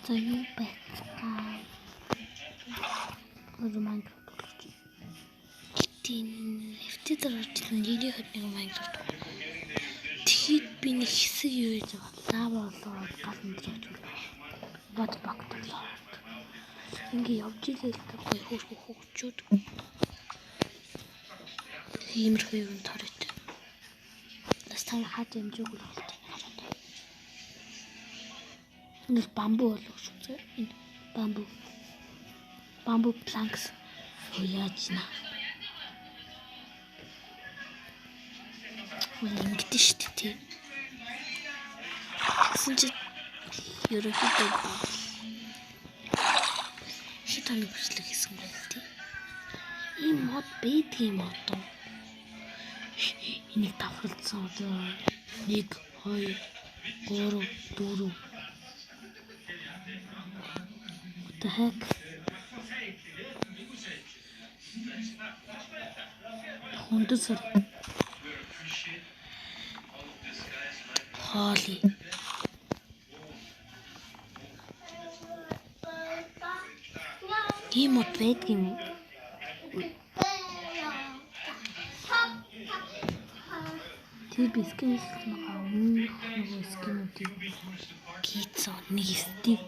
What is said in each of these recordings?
За, юу байцгаа. Одоо Minecraft тоглож. Тийм нэвтэ дээр орж ирсэн 90 21 Minecraft. Тэгэхэд би нэг хэсэг юу хийж байгаа. Лава болоод гал өндөр явж байна. Бод багтлаа. Ингээ явж илээ л гоё хөөрхөн хөгжүүд. Иймэрхүү юм торит. Бас та хаад ямжаагүй л болтой. Энэ бол бамбу болов шүү дээ. Энэ бамбу. Bamboo planks. Яаж на. Ингэдэж шүү дээ тий. Тэгсэн чи ерөнхийдөө хэд хоног бичлэг хийсэн бэ тий. Ийм мод байдгийн юм одоо. Энийг давхарлцсан одоо 1 2 3 4. What the heck? Хүндэсэр. Холи. Ийм мод байдгийн юм уу? Тэр би skin хийсэн байгаа. Өмнөх нөгөө skin үүдийг хийцэн нэг стив.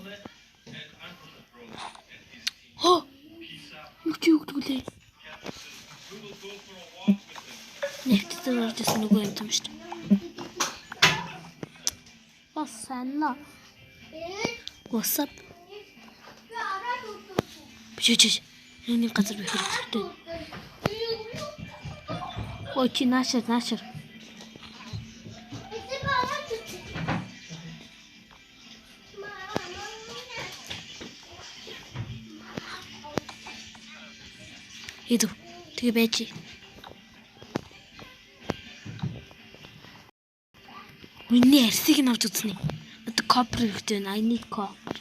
Хоо! Юу чи юу гэдэг лээ? Нэвтэр орж ирсэн нөгөө юм юм шүү дээ. Бас санаа. What's up? Биш биш. Юуны газар би хэрэгтэй. Ой, чи наашаар наашаар. Идэв. Тэгээ байж. Миний арсыг нь авч үзнэ. Одоо copper хэрэгтэй байна. I need copper.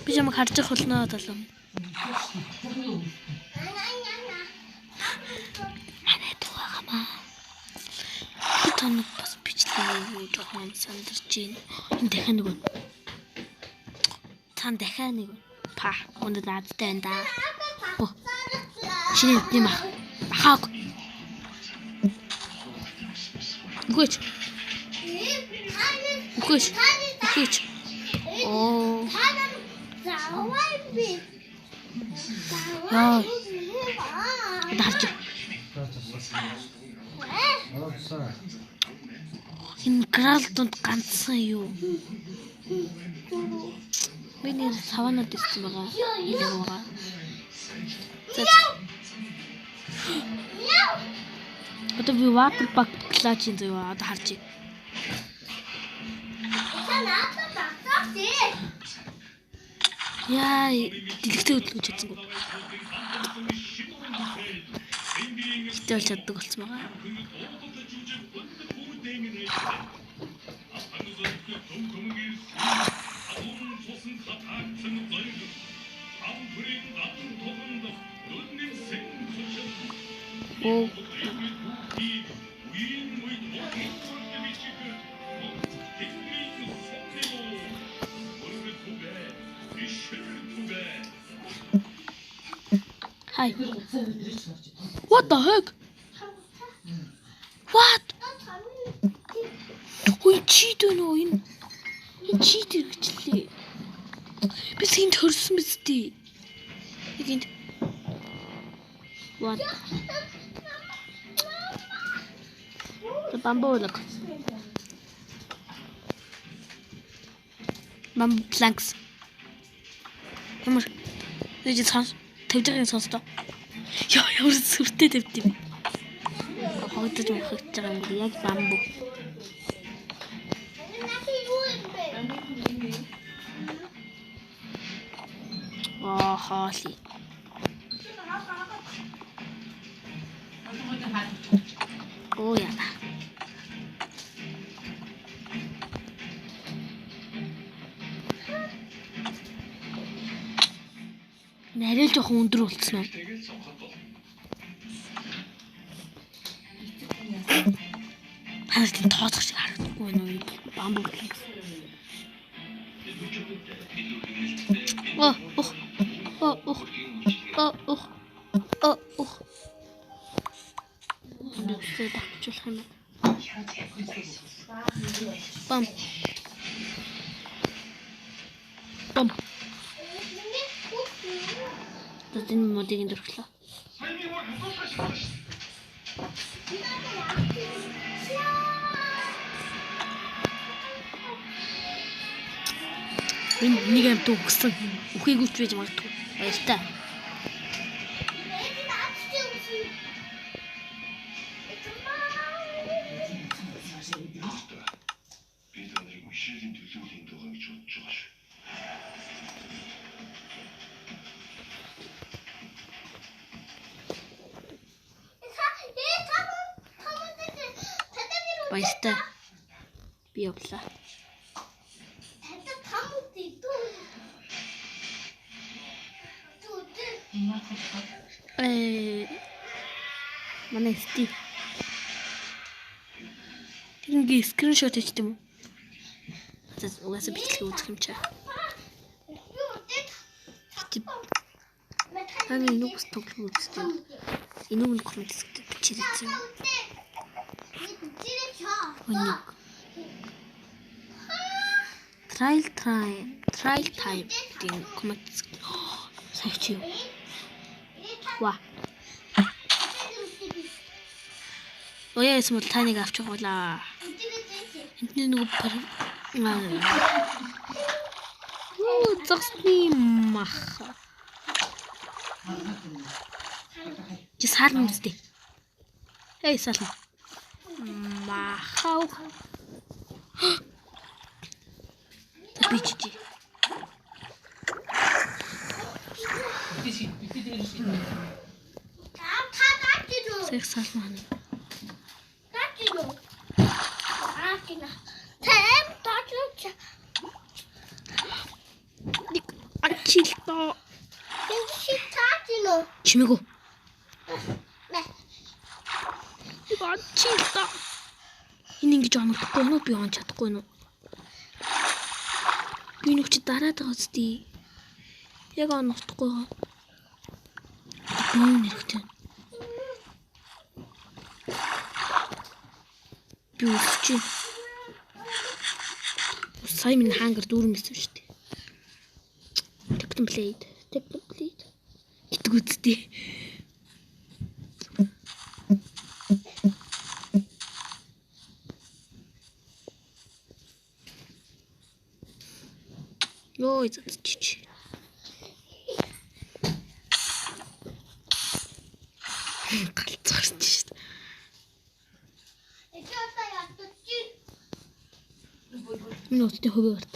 Би чамайг харж явах болно долоо. Манай дүү байгаамаа. Хэд хоног бас бичлэг юу жоохон сандарч байна. Энэ дахиад нэг. Цаан дахиад нэг. Па, өндөр наадтай байна да. Шинэ юм ах. Бахааг. Үхээч. Үхээч. Үхээч. Оо. Яа. Одоо харж. Энэ грал дунд ганцхан юу? Би нэр саванад ирсэн байгаа. Илэг байгаа. За. Одоо би water bug clutch-ийн заяа одоо харж. Яа, дэлгэцээ хөдөлгөж чадсангүй. Гэтэ бол чаддаг болсон байгаа. Оо. Hi. What the heck? What? Ой, cheat нөө энэ. Энэ cheat хэрэгчлээ. Би тэнд хөрсөн биз дээ. Яг энд. What? The bamboo look. Bamboo planks. Ямар нэг сонс тавьж байгааг сонслоо. Яа, ямар сүртэй тавьд юм. Хогдож мохогдож байгаа юм яг бамбу. Аа, хоолой. Оо яна. Нарийн л жоохон өндөр болцсон уу? Ханаас тийм тооцох шиг харагдахгүй байна уу? Бамбу гэсэн. Оо, ох. Оо, ох. Оо, ох. Оо, ох. Нүсээ давчуулах юм байна. Бам. Бам. Энэ модыг дөрвөлөө. Энэ нэг амт үгсэн. Үхээгүй ч байж магадгүй. Баяртай. Баяртай. Би явлаа. Манай Стив. Тэр ингээ скриншот хийдэг юм уу? За угаасаа бичлэг үзэх юм чаа. Таны энэ үгс тоглох үзэж байна. Энэ үг нь коммент хэсэгт бичээрэй. Нэг. Trial time гэдэг коммент хэсэгт сая чи юу? Ва. Ояа эсмэл таныг авчих болаа. Энд нөгөө зогсны мах. Чи саална үстэй. Эй саална. Махау. Би чичи. Сэх саална. Нэг ачилтоо. Чимээгүү. Нэг ачилтоо. Энэ ингэж онохдохгүй нү би он чадахгүй нү. Би нүг чи дараад байгаа үстэй. Яг онохдохгүй. Бүүн хэрэгтэй. Би үсч. Сая минь хангар дүүрэн байсан шүү дээ. Captain Blade. Captain Blade. Гэдэг үстэй. Йой, зацчих. Галзуурч шүү дээ. Энэ үстэй хөвөө барт.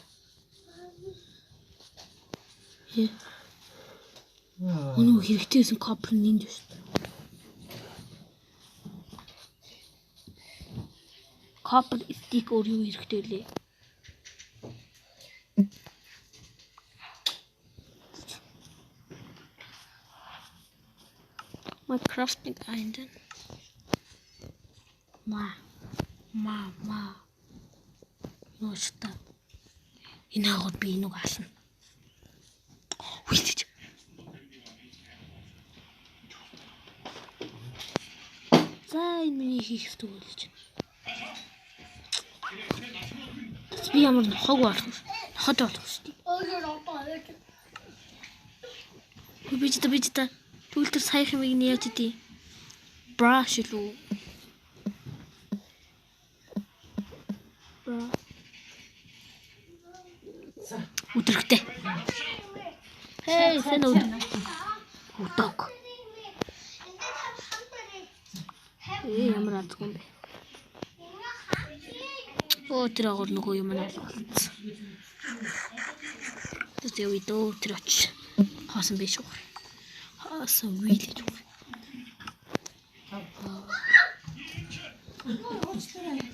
Өнөө хэрэгтэйсэн копер нэнд шүү дээ. Копер стик өөр юу хэрэгтэй лээ? Minecraft нэг айнд. Ма. Ма ма. Нөөштэй. Энэ агууд би энүүг ална. Хүлээж. За энэ миний хийх ёстой үйл чинь. Би ямар нохог болох вэ? Ноход болох шүү дээ. Би ч та. Тэгвэл тэр саях юмыг нь яаж идэв? Brush илүү. Бра. Өдрөгтэй. Хей, сэн өдөр. Өдөг. Ямар азгүй юм бэ? Оо, тэр агуур нөгөө юм нь алга болсон. Тэр үе дөө тэр очиж хоосон биш үү? Хоосон үйл гэж үг.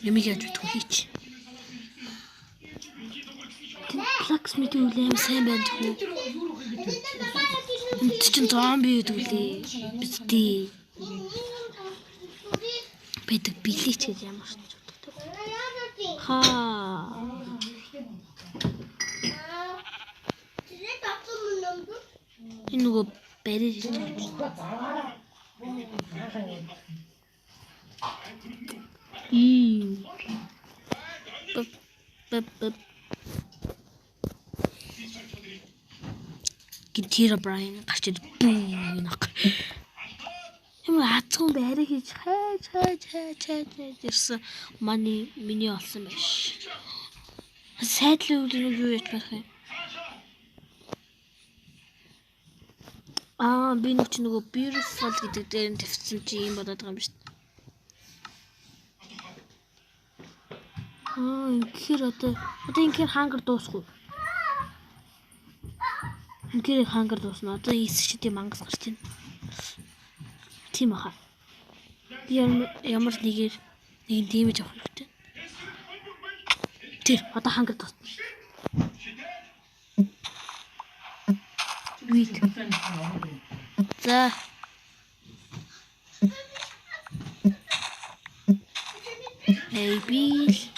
Ямиг яаж бодох вэ хийч. Blacksmith үйл аим сайн байна гэх үү? Энд чинь зомби гэдэг үлээ. Битгий. Байдаг билээч гэж ямар ч боддог. Хаа. Энэ нөгөө барьж хийж байгаа. Ий. Б б. Гинтира Брайан гарч ирд бүү гэнэ. Ямар хацган барай хийж хайж хайж хайж хайж ирсэн манай миний олсон байж. Сайдлын үйл юу яаж байх юм? Аа би нэг чи нөгөө beautiful гэдэг дээр нь тавьсан чи юм бодоод байгаа юм шүү дээ. Аа ингэхээр одоо ингэхээр хангар дуусах уу? Ингэхээр хангар дуусна. Одоо ийс чи тийм мангас гарч байна. Тийм аха. Би ямар нэгээр нэг дэмэж авах хэрэгтэй. Тэр одоо хангар дуусна. Wait. За. Maybe.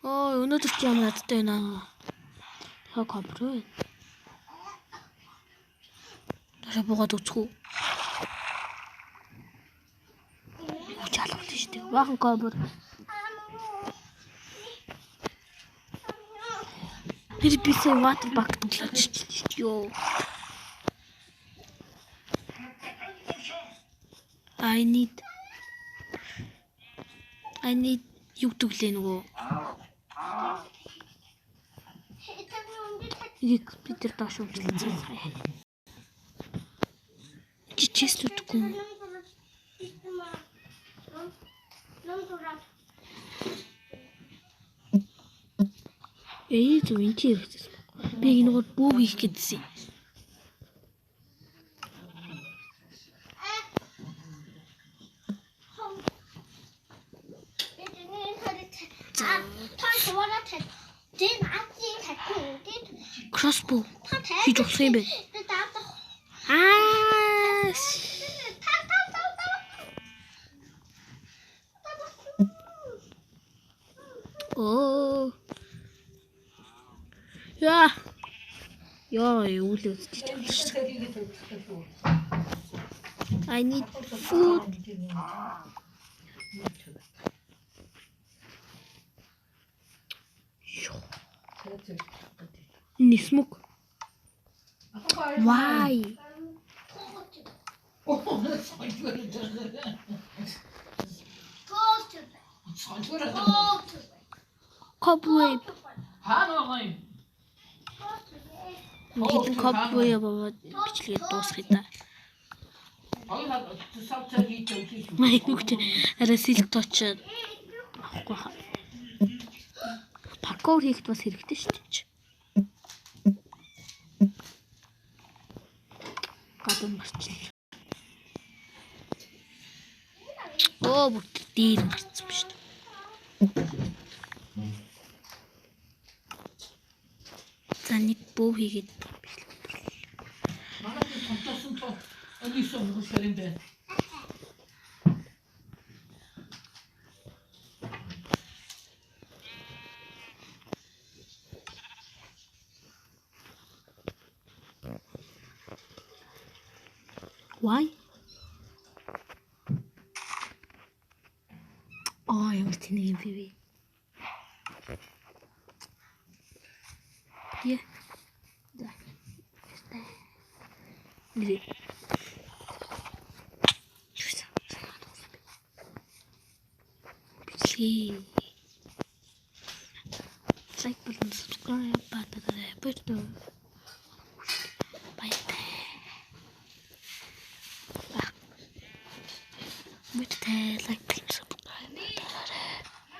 Оо, өнөөдөр чи ямар надтай байна. Хаа компьютер. Дашаа буугаад үзэх үү? Хүч алгуулсан шүү дээ. Баахан компьютер. Тэр би сая water bucket тоглож ёо. I need юу гэдэг лээ нөгөө. Нэг бид нар доош өвчлээ. Чи чест үдэхгүй юм. Ээ зөв энэ чи хэрэгцээс. Би энэгээр бүү хийх гэдсэн. Crossbow хийж болох юм бэ? Аа. Оо. Яа. Яа, юу л үзчих юм шүү. I need food. Нисмүк. Why? Cobweb. Хэдэн cobweb аваад бичлэгээ дуусгая та. Майгүйч арай сэлэг тооч авахгүй хаа. Паркур хийхэд бас хэрэгтэй шүү дээ. Гадуур марчлаа. Оо бүр дээр гарцсан биш үү? За нэг бөө хийгээд бичлэг. Манай томтоосон тоо өнөөсөн хөлөрөн байна. Why? Аа ямар тэнэг юм бэ? Yeah. За. Нэр. Бичлэгээ. Like болон subscribe батарай. Баярлалаа.